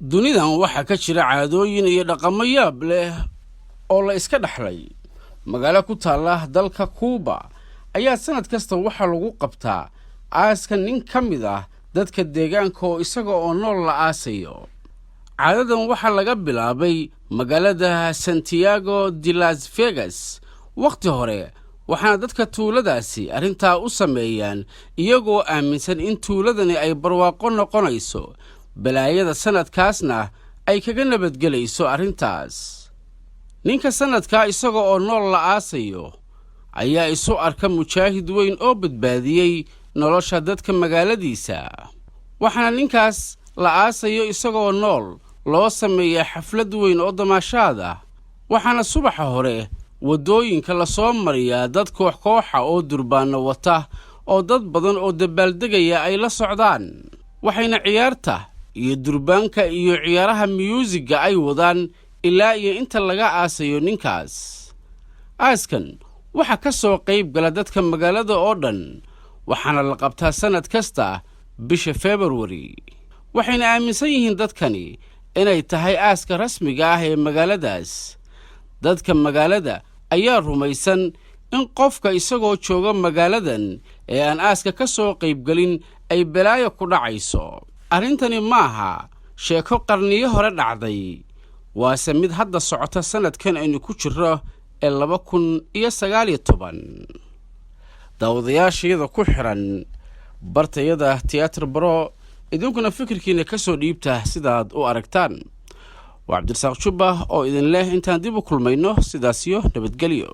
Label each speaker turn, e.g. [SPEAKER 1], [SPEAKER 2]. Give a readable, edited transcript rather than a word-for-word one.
[SPEAKER 1] Dunidan waxaa ka jira caadooyin iyo dhaqamo yaab leh oo la iska dhexlay. Magaalo ku taalla dalka Kuuba ayaa sannad kasta waxaa lagu qabtaa aaska nin ka mid ah dadka deegaanka oo isaga oo nool la aasayo. Caadadan waxaa laga bilaabay magaalada Santiago de Las Vegas wakhti hore, waxaana dadka tuuladaasi arrintaa u sameeyaan iyagoo aaminsan in tuuladani ay barwaaqo noqonayso, balaayada sannadkaasna ay kaga nabadgelayso arrintaas. Ninka sannadkaa isaga oo nool la aasayo ayaa isu arka mujaahid weyn oo badbaadiyey nolosha dadka magaaladiisa, waxaana ninkaas la aasayo isagoo nool loo sameeyaa xaflad weyn oo damaashaad ah. Waxaana subaxa hore waddooyinka lasoo mariyaa dad koox kooxa oo durbaanno wata oo dad badan oo dabaaldegaya ay la socdaan, waxayna ciyaarta iyo durbaanka iyo ciyaaraha miyuusigga ay wadaan ilaa iyo inta laga aasayo ninkaas. Aaskan waxaa ka soo qayb gala dadka magaalada oo dhan, waxaana la qabtaa sannad kasta bisha Februari, waxayna aaminsan yihiin dadkani inay tahay aaska rasmiga ah ee magaaladaas. Dadka magaalada ayaa rumaysan in qofka isagoo jooga magaaladan ee aan aaska ka soo qaybgelin ay balaayo ku dhacayso. Arrintani maaha sheeko qarniyo hore dhacday, waase mid hadda socota sannadkan aynu ku jirro ee 2019. Daawadayaashayada ku xiran bartayada Tiyaatar Baro, idinkuna fikirkiina ka soo dhiibta sidaad u aragtaan. Waa Cabdirasaaq Jubba oo idin leh intaan dib u kulmayno, sidaas iyo nabadgelyo.